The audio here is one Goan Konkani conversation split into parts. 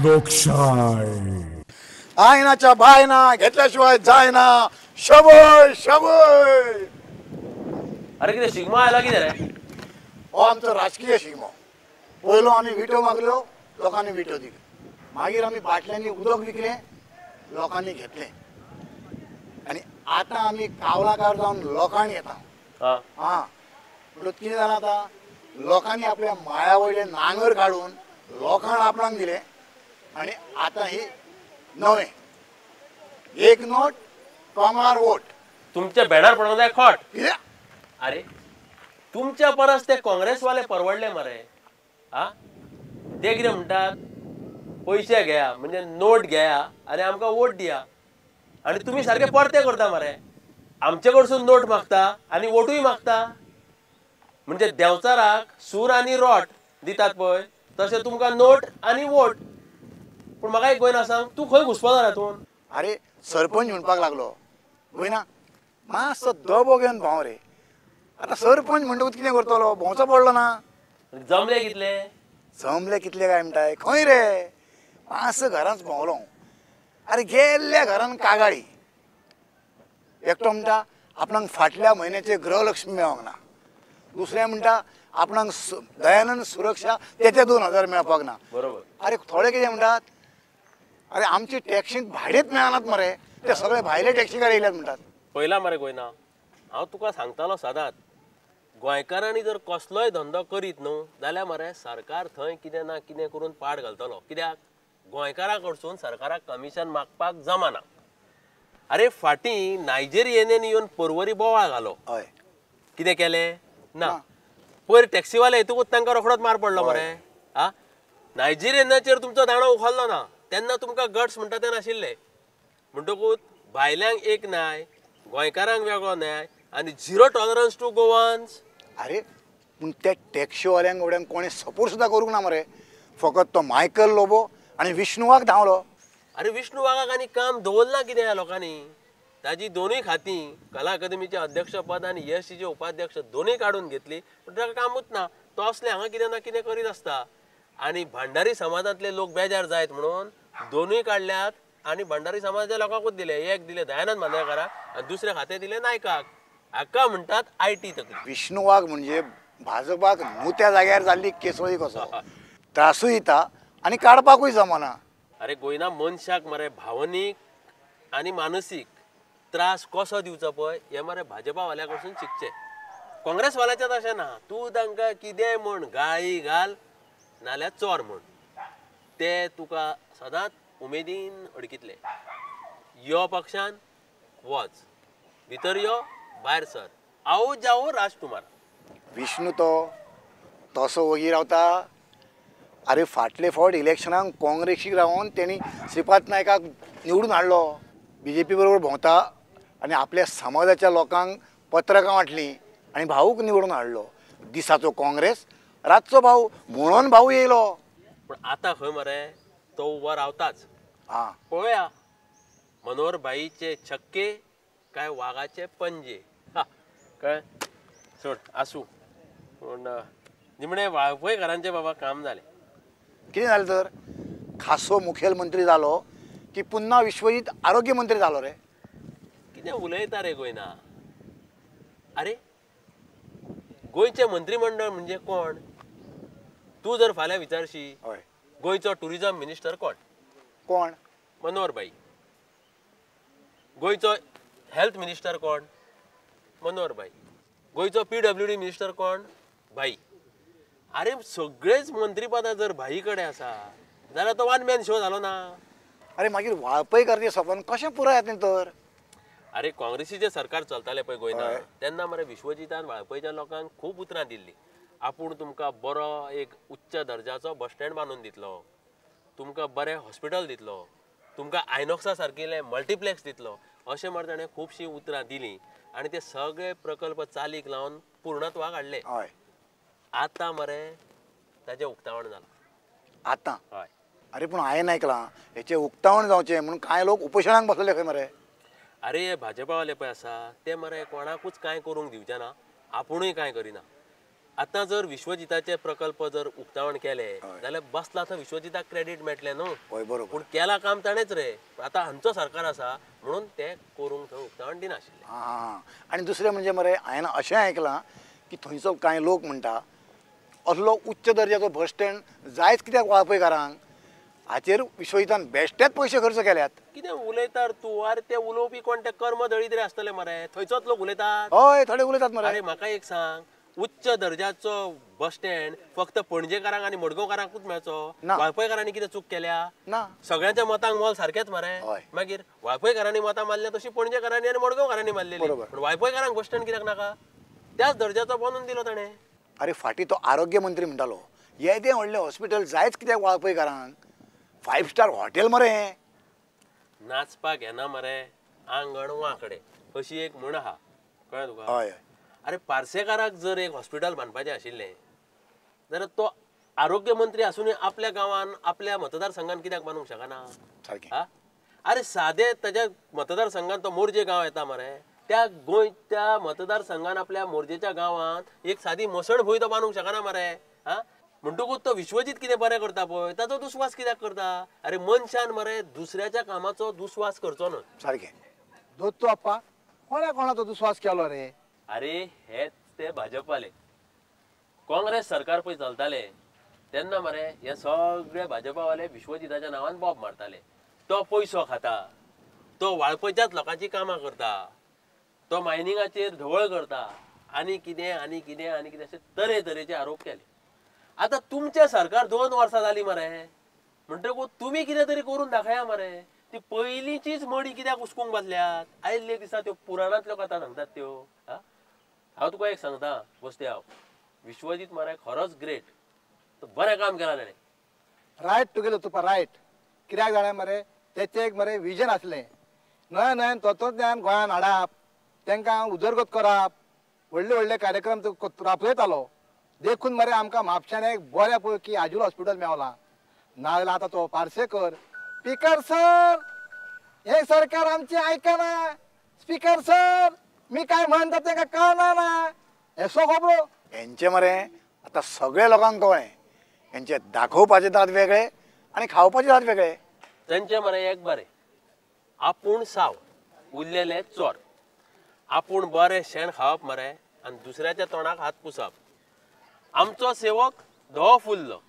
लोकशाय. आयनाच्या बायना घेतल्याशिवाय जायना. शबय शबय. अरे कितें शिगमो आयला कितें रे? हो आमचो राजकीय शिगमो. पयलो आमी विटो मागल्यो, लोकांनी विटो दिल्यो. मागीर आमी बाटल्यांनी उदक विकलें, लोकांनी घेतलें. आनी आतां आमी कावलाकार जावन लोकांनी येता. हां, म्हणटकच कितें जालां आतां, लोकांनी आपल्या माळ्या वयले नांगर काडून लोकांक आपणाक दिलें. आनी आतां ही नवें एक नोट कमळार वोट. तुमच्या भेणार पडोंक जाय खोट. कितें? अरे तुमच्या परस ते काँग्रेसवाले परवडले मरे. आ ते कितें म्हणटात, पयशे घेया म्हणजे नोट घेया आनी आमकां वोट दिया. आनी तुमी सारके परते करता मरे, आमचे कडसून नोट मागता आनी वोटूय मागता. म्हणजे देंवचाराक सूर आनी रोट दितात पळय, तशें तुमकां नोट आनी वोट. पूण म्हाका एक गोयना सांग, तूं खंय घुसपलो हातूंत? अरे सरपंच म्हणपाक लागलो गोयना, मातसो दबो घेवन भोंव रे. आतां सरपंच म्हणटकूच कितें करतलो, भोंवचो पडलो ना. जमले कितले? जमले कितले काय म्हणटाय? खंय रे, मातसो घरांच भोंवलो. अरे गेल्ल्या घरान कागाळी. एकटो म्हणटा आपणाक फाटल्या म्हयन्याचे गृहलक्ष्मी मेळोंक ना. दुसरें म्हणटा आपणाक दयानंद सुरक्षा तेचे 2000 मेळपाक ना. बरोबर. अरे थोडे कितें म्हणटात, अरे आमची टॅक्सींत भाडेच मेळनात मरे, ते सगळे भायले टॅक्सीकार येयल्यात म्हणटात. पयला मरे गोयना, हांव तुका सांगतालो सदांच, गोंयकारांनी जर कसलोय धंदो करीत न्हू जाल्यार मरे सरकार थंय कितें ना कितें करून पाड घालतलो. कित्याक गोंयकारां कडसून सरकाराक कमिशन मागपाक जमाना. अरे फाटीं नायजेरियेन येवन परवरी बोवाळ घालो. हय. कितें केलें ना? पयर टॅक्सीवाले येतकूच तांकां रोखडोच मार पडलो मरे. आ नायजेरियनाचेर तुमचो दांडो उखल्लो ना तेन्ना तुमकां गट्स म्हणटा ते नाशिल्ले. म्हणटकूच भायल्यांक एक न्याय, गोंयकारांक वेगळो न्याय आनी झिरो टॉलरन्स टू गोवन्स. अरे पूण त्या टॅक्सीवाल्यांक वड्यांक कोणें सपोर्ट सुद्दां करूंक ना मरे. फकत तो मायकल लोबो आनी विष्णू वाघ धांवलो. अरे विष्णू वाघाक आनी काम दवरलां कितें ह्या लोकांनी? ताजी दोनूय खातीं, कला अकादमीचें अध्यक्षपद आनी ESCचे उपाध्यक्ष दोनूय काडून घेतली, पूण ताका कामूच ना. तो असले हांगा कितें ना कितें करीत आसता. आनी भांडारी समाजांतले लोक बेजार जायत म्हणून दोनूय काडल्यात आनी भांडारी समाजाच्या लोकांकूच दिले. एक दिले दयानंद मांद्रेकाराक आनी दुसरें खातें दिलें नायकाक. हाका म्हणटात IT तकली. विष्णू वाघ म्हणजे भाजपाक नुत्या जाग्यार जाल्ली केसोळी कसो, त्रासूय येता आनी काडपाकूय जमना. अरे गोयना, मनशाक मरे भावनीक आनी मानसीक त्रास कसो दिवचो पळय हे मरे भाजपावाल्या कडसून शिकचे. काँग्रेसवाल्याचें तशें ना. तूं तांकां कितेंय म्हण, गाळी घाल नाल्यार चोर म्हण, ते तुका सदांच उमेदीन अडकितले. यो पक्षान वच, भितर यो भायर सर, आओ जाओ राजकुमार. विष्णू तो तसो वगी रावता. अरे फाटले फावट इलेक्शनाक काँग्रेसीक रावन तेणी श्रीपाद नायकाक निवडून हाडलो. बीजेपी बरोबर भोंवता आनी आपल्या समाजाच्या लोकांक पत्रकां वांटलीं आनी भाऊक निवडून हाडलो. दिसाचो काँग्रेस, रातचो भाऊ, म्हणून भाऊ येयलो. पूण आतां खंय मरे तो उबो रावताच. आं पळोवया मनोहर भाईचे छक्के काय वागाचे पंजे. कळ्ळें? सोड आसूं. पूण निमणें वाळपयकारांचें बाबा काम जालें. कितें जालें तर, खासो मुखेलमंत्री जालो की पुन्हा विश्वजीत आरोग्य मंत्री जालो रे. कितें उलयता रे गोयना? अरे गोंयचें मंत्रीमंडळ म्हणजे कोण? तूं जर फाल्यां विचारशी, हय, गोंयचो टुरिजम मिनिस्टर कोण? कोण? मनोहर भाई. गोंयचो हेल्थ मिनिस्टर कोण? मनोहर भाई. गोंयचो PWD minister कोण? भाई. अरे सगळेच मंत्रीपदां जर भाई कडेन आसा जाल्यार तो वन मॅन शो जालो ना. अरे मागीर वाळपयकाराचें सपन कशें पुराय जातलें तर? अरे काँग्रेसीचें सरकार चलतालें पळय गोंयना, तेन्ना मरे विश्वजीतान वाळपयच्या लोकांक खूब उतरां दिल्लीं. आपूण तुमकां बरो एक उच्च दर्जाचो बस स्टँड बांदून दितलो, तुमकां बरें हॉस्पिटल दितलो, तुमकां आयनॉक्सा सारकिल्लें मल्टिप्लेक्स दितलो, अशें मरे ताणें खुबशीं उतरां दिलीं आनी ते सगळे प्रकल्प चालीक लावन पूर्णत्वाक हाडले. हय. आतां मरे ताचें उक्तावण जालां आतां. हय. अरे पूण हांवें आयकलां हेचें उक्तावण जावचें म्हणून कांय लोक उपोशणाक बसले खंय मरे. अरे हे भाजपावाले पळय आसा ते मरे कोणाकूच कांय करूंक दिवचे ना, आपुणूय कांय करिना. आतां जर विश्वजिताचे प्रकल्प जर उक्तावण केले जाल्यार बसला थंय विश्वजिताक क्रेडीट मेळटलें न्हू. हय बरोबर. पूण केला काम ताणेंच रे. आतां हांचो सरकार आसा म्हणून ते करूंक थंय उक्तावण दिनाशिल्लें. आं, आनी दुसरें म्हणजे मरे हांवें अशें आयकलां की थंयचो कांय लोक म्हणटा असलो उच्च दर्जाचो बस स्टँड जायच कित्याक वाळपयकारांक, हाचेर विश्वजितान बेश्टेच पयशे खर्च केल्यात. कितें उलयतार तूं? अरे ते उलोवपी कोण ते कर्मदळिद्रे आसतले मरे, थंयचोच लोक उलयतात. हय थोडे उलयतात मरे. अरे म्हाका एक सांग, उच्च दर्जाचो बस स्टँड फक्त पणजेकारांक आनी मडगांवकारांकूच मेळचो? वाळपयकारांनी कितें चूक केल्या? ना, सगळ्यांच्या मतांक मोल सारकेंच मरे. मागीर वाळपयकारांनी मतां मारल्या तशी पणजेकारांनी आनी मडगांवकारांनी मारलेली, पूण वाळपयकारांक बस स्टँड कित्याक नाका? त्याच दर्जाचो बांदून दिलो ताणें. अरे फाटीं तो आरोग्य मंत्री म्हणटालो येदें व्हडलें हॉस्पिटल जायच कित्याक वाळपयकारांक, 5 स्टार हॉटेल मरे. नाचपाक येना मरे आंगण वांकडे अशी एक म्हण आहा, कळ्ळें तुका? हय. अरे पार्सेकाराक जर एक हॉस्पिटल बांदपाचें आशिल्लें जाल्यार तो आरोग्य मंत्री आसूनय आपल्या गांवान आपल्या मतदारसंघान कित्याक बांदूंक शकना? सारकें. अरे सादे ताच्या मतदारसंघान तो मोरजे गांव येता मरे, त्या गोंय त्या मतदारसंघान आपल्या मोरजेच्या गांवांत एक सादी मसणभूंय तो बांदूंक शकना मरे. हा, म्हणटकूच तो विश्वजीत कितें बरें करता पळय ताचो दुस्वास कित्याक करता? अरे मनशान मरे दुसऱ्याच्या कामाचो दुस्वास करचो न्हय. सारकें. दोत्तो आप्पा कोणा कोणाचो दुस्वास केलो रे? अरे हेच ते भाजपवाले. काँग्रेस सरकार पळय चलताले तेन्ना मरे हे सगळे भाजपावाले विश्वजिताच्या नांवान बॉब मारताले. तो पयसो खाता, तो वाळपयच्याच लोकांची कामां करता, तो मायनिंगाचेर धवळ करता आनी कितें आनी कितें आनी कितें अशे तरेतरेचे आरोप केले. आतां तुमचें सरकार 2 वर्सां जालीं मरे, म्हणटकूच तुमी कितें तरी करून दाखया मरे. ती पयलींचीच मडी कित्याक उस्कूंक बसल्यात? आयिल्ले दिसा त्यो पुराणांतल्यो कथा सांगतात त्यो. हांव तुका एक सांगता बस्त्याव, विश्वजीत मरे खरोच ग्रेट, तो बरें काम केलां ताणें. रायट तुगेलो तुका रायट. कित्याक जाणा मरे तेचें एक मरे विजन आसलें, नव्या नव्यान तत्वज्ञान गोंयान हाडप, तांकां उदरगत करप, व्हडले व्हडले कार्यक्रम तो राबयतालो. देखून मरे आमकां म्हापश्यान एक बऱ्या पैकी आजुल हॉस्पिटल मेवलां. नाजाल्यार आतां तो पार्सेकर स्पीकर सर हे सरकार आमचें आयकना, स्पीकर सर मी काय म्हणटा तांकां कळना ना, हेसो खबरो. हेंचे मरे आतां सगळे लोकांक कळ्ळें, हेंचे दाखोवपाचे दांत वेगळे आनी खावपाचे दांत वेगळे. तेंचे मरे एक बरें, आपूण साव उरलेले चोर, आपूण बरें शेण खावप मरे आनी दुसऱ्याच्या तोंडाक हात पुसप. आमचो सेवक धवो फुल्लो,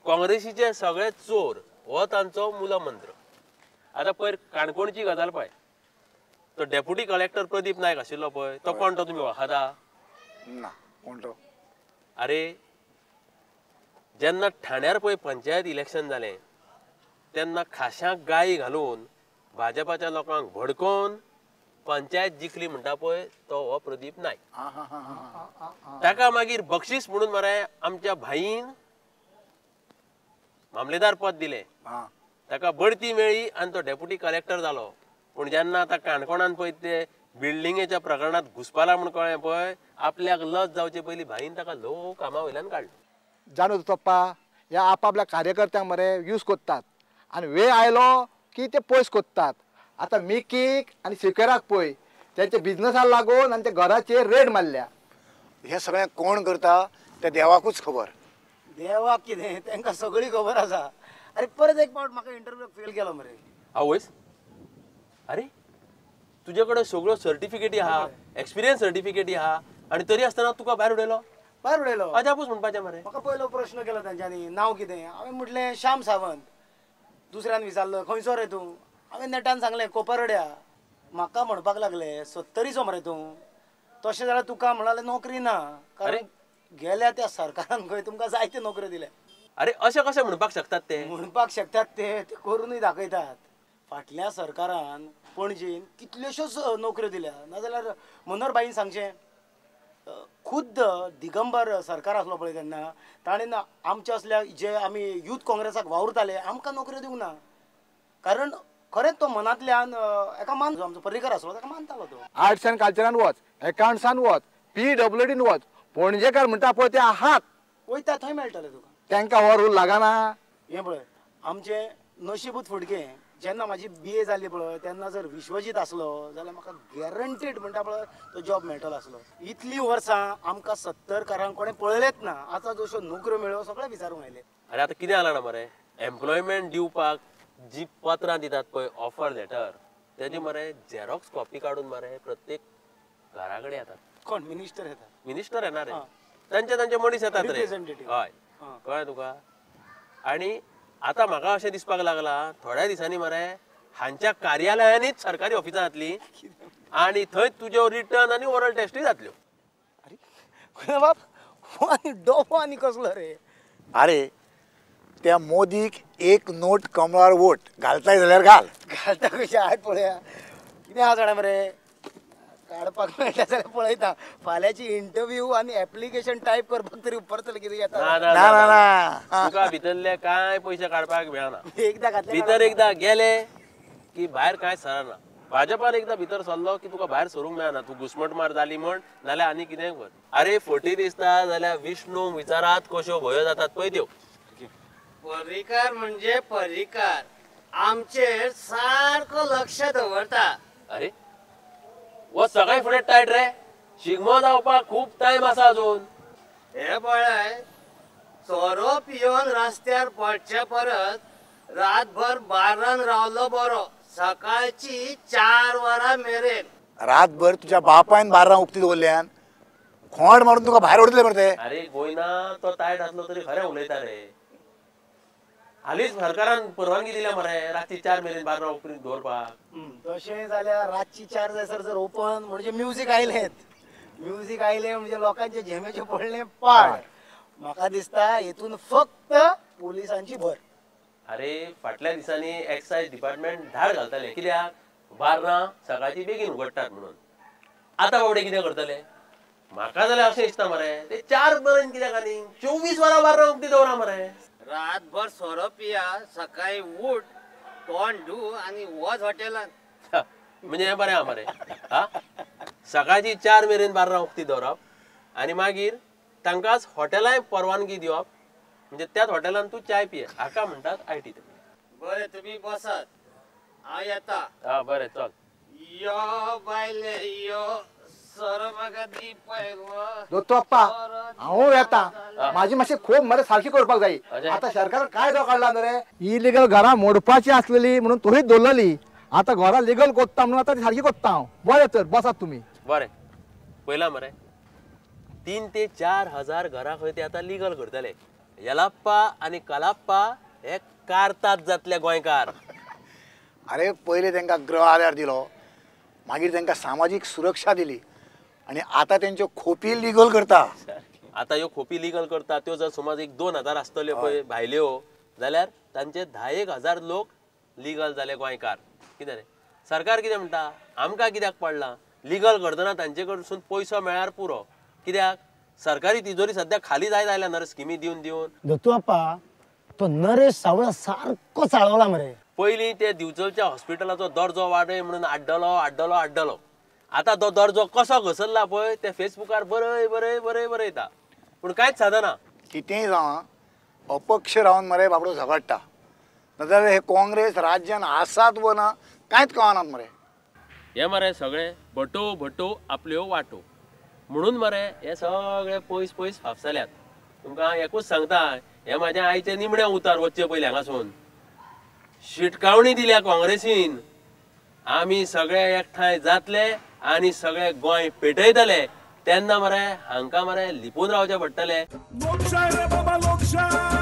काँग्रेसीचे सगळे चोर हो तांचो मूलमंत्र. आतां पयर काणकोणची गजाल पळय, तो डेप्युटी कलेक्टर प्रदीप नायक आशिल्लो पळय, तो कोण तो तुमी वळखता? ना, कोण तो? अरे जेन्ना ठाण्यार पळय पंचायत इलेक्शन जालें तेन्ना खाश्यांक गायी घालून भाजपाच्या लोकांक भडकोवन पंचायत जिखली म्हणटा पळय तो हो प्रदीप नायक. ताका मागीर बक्षीस म्हणून मरे आमच्या भाईन मामलेदार पद दिलें, ताका बढती मेळ्ळी आनी तो डेप्युटी कलेक्टर जालो. पूण जेन्ना आतां काणकोणान पळय ते बिल्डिंगेच्या प्रकरणांत घुसपाला म्हूण कळ्ळें पळय, आपल्याक लज जावचे पयलीं भाईन ताका ल्हव कामा वयल्यान काडलो. जाणू पप्पा ह्या आपापल्या कार्यकर्त्यांक मरे यूज करतात आनी वेळ आयलो की ते पयस करतात. आतां मिकीक आनी सिकेराक पळय तेंच्या बिजनसाक लागून आनी त्या घराचेर रेड मारल्या. हें सगळें कोण करता तें देवाकूच खबर. देवाक कितें, तांकां सगळी खबर आसा. अरे परत एक फावट म्हाका इंटरव्यूक फेल केलो मरे. आवयस, अरे तुजे कडेन सगळ्यो सर्टिफिकेटी आहा, एक्सपिरियन्स सर्टिफिकेटी आहा आनी तरी आसतना तुका भायर उडयलो. भायर उडयलो अजापूच म्हणपाचें मरे. म्हाका पयलो प्रश्न केलो तांच्यांनी, नांव कितें? हांवें म्हटलें श्याम सावंत. दुसऱ्यान विचारलो खंयचो रे तूं? हांवें नेटान सांगलें कोपरड्या. म्हाका म्हणपाक लागले 70चो मरे तूं, तशें जाल्यार तुका म्हणाले नोकरी ना, कारण गेल्या त्या सरकारान खंय तुमकां जायते नोकऱ्यो दिल्या. अरे अशें कशें म्हणपाक शकतात ते? म्हणपाक शकतात ते, ते करूनय दाखयतात. फाटल्या सरकारान पणजेन कितल्योश्योच नोकऱ्यो दिल्या. नाजाल्यार मनोहर भाईन सांगचें, खुद्द दिगंबर सरकार आसलो पळय तेन्ना ताणें आमच्या असल्या जे आमी यूथ काँग्रेसाक वावुरताले आमकां नोकऱ्यो दिवंक ना, कारण खरेंच तो मनांतल्यान एका मान आमचो पर्रीकर आसलो ताका मानतालो तो. आर्ट्स एंड कल्चरान वच, एकावंट्सान वच, PWDन वच, पणजेकार म्हणटा पळय ते आहात वयता थंय मेळटले तुका. तांकां हो रूल लागना. हें पळय आमचें नशिबूच फुटकें, जेन्ना म्हाजी BA जाली पळय तेन्ना जर विश्वजीत आसलो जाल्यार म्हाका गॅरंटीड म्हणटा पळय तो जॉब मेळटलो आसलो. इतलीं वर्सां आमकां 70कारांक कोणें पळयलेंच ना. आतां जश्यो नोकऱ्यो मेळ्ळ्यो सगळें विचारूंक आयले. अरे आतां कितें जालां ना मरे, एम्प्लॉयमेंट दिवपाक जी पत्रां दितात पळय ऑफर लेटर तेजी मरे झेरॉक्स कॉपी काडून मरे प्रत्येक घरा कडेन येतात. कोण मिनिस्टर येता? मिनिस्टर येणार रे, तांचे तांचे मनीस येतात रे. हय कळ्ळें तुका. आनी आतां म्हाका अशें दिसपाक लागलां थोड्या दिसांनी मरे हांच्या कार्यालयांनीच सरकारी ऑफिसां जातलीं आनी थंय तुज्यो रिटर्न आनी ओरल टेस्टूय जातल्यो. अरे बाब हो आनी डोबो आनी कसलो रे. अरे त्या मोदीक एक नोट कमळार वोट घालताय जाल्यार घाल. घालता कशें आयज पळया कितें आसा जाणा मरे, काडपाक मेळटा जाल्यार पळयता. फाल्यांची इंटरव्यू आनी एप्लिकेशन टायप करपाक तरी उपरतलें कितें येता. ना ना ना, तुका भितरले कांय पयशे काडपाक मेळना. एकदां घातले भितर एकदां गेले की भायर कांय सरना. भाजपान एकदां भितर सरलो की तुका भायर सरूंक मेळना. तूं घुसमटमार जाली म्हण नाल्यार आनी कितेंय कर. अरे फटी दिसता जाल्यार विष्णू विचारात कश्यो भंयो जातात पळय त्यो. पर्रीकार म्हणजे पर्रीकार आमचेर सारको लक्ष दवरता. अरे वो सकाळी फुडें टायट रे, शिगमो जावपाक खूब टायम आसा अजून. हे पळय सोरो पिवन रस्त्यार पडचे परत रातभर बारान रावलो बरो, सकाळची 4 वरां मेरेन. रातभर तुझ्या बापायन बारां उक्ती दवरल्यान खोंड मारून तुका भायर उडयतले मरे ते. अरे गोयना तो टायट आसलो तरी खरें उलयता रे. हालींच सरकारान परवानगी दिल्या मरे रातची 4 मेरेन बारां उक्ती दवरपाक. तशें जाल्यार रातची 4 जायसर जर ओपन म्हणजे म्युजीक आयलें, म्युजीक आयलें म्हणजे लोकांचे झेमेचे पडलें पाड. म्हाका दिसता हेतून फक्त पोलिसांची भर. अरे फाटल्या दिसांनी एक्सायज डिपार्टमेंट धाड घालताले कित्याक बारां सकाळची बेगीन उगडटात म्हणून. आतां बाबडे कितें करतले? म्हाका जाल्यार अशें दिसता मरे ते 4 पर्यंत कित्याक आनी 24 वरां बारां उक्ती दवरा मरे. रातभर सोरो पिया, सकाळी उठ, तोंड धू आनी वच हॉटेलान. म्हणजे हें बरें आहा मरे. हा सकाळची 4 मेरेन बारां उक्ती दवरप आनी मागीर तांकांच हॉटेलांय परवानगी दिवप, म्हणजे त्याच हॉटेलान तूं चाय पिये. हाका म्हणटात IT. बरें तुमी बसात, हांव येता. हा बरें चल. यो बायले यो सोरो म्हाका दी पयलो. दोतोप्पा हांव येता, म्हाजी मातशी खूब मरे सारकी करपाक जाय. आतां सरकारान कायदो काडला न्हू रे, इलिगल घरां मोडपाची आसलेली म्हणून थंयच दवरलेली, आतां घरां लिगल कोत्ता म्हणून आतां ती सारकी कोत्ता हांव. बरें तर बसात तुमी. बरें पयला मरे 3 ते 4 हजार घरां खंय ते आतां लिगल करतले. यलाप्पा आनी कलाप्पा हे कारतात जातले गोंयकार. अरे पयले तांकां गृह आधार दिलो, मागीर तांकां सामाजीक सुरक्षा दिली आनी आतां तेंच्यो खोपी लिगल करता. आतां ह्यो खोपी लिगल करता त्यो जर समज एक 2 हजार आसतल्यो पळय भायल्यो जाल्यार तांचे 10-1 हजार लोक लिगल जाले गोंयकार. कितें रे सरकार कितें म्हणटा आमकां कित्याक पडलां लिगल करतना तांचे कडसून पयसो मेळ्यार पुरो. कित्याक सरकारी तिजोरी सद्या खाली जायत आयल्या ना रे स्किमी दिवन दिवन. दत्तू आपा तो नरेश सावळा सारको चाळवला मरे. पयलीं ते दिवचलच्या हॉस्पिटलाचो दर्जो वाडय म्हणून आड्डलो आड्डलो आड्डलो. आतां तो दर्जो कसो घसरला पळय ते फेसबुकार बरय बरय बरय बरयता, पूण कांयच सादना. कितेंय जावं अपक्ष रावन मरे बाबडो झगडटा, नाजाल्यार हे काँग्रेस राज्यान आसात वो ना कांयच कळनात मरे. हे मरे सगळे भटो भटो आपल्यो वाटो म्हणून मरे हे सगळे पयस पयस फाफसल्यात. तुमकां एकूच सांगता, हे म्हाज्या आयचे निमणे उतार वचचे पयलीं हांगासून. शिटकावणी दिल्या काँग्रेसीन, आमी सगळे एकठांय जातले आनी सगळे गोंय पेटयतले. तेन्ना मरे हांकां मरे लिपून रावचें पडटलें. लोकशाय रे बाबा लोकशाय.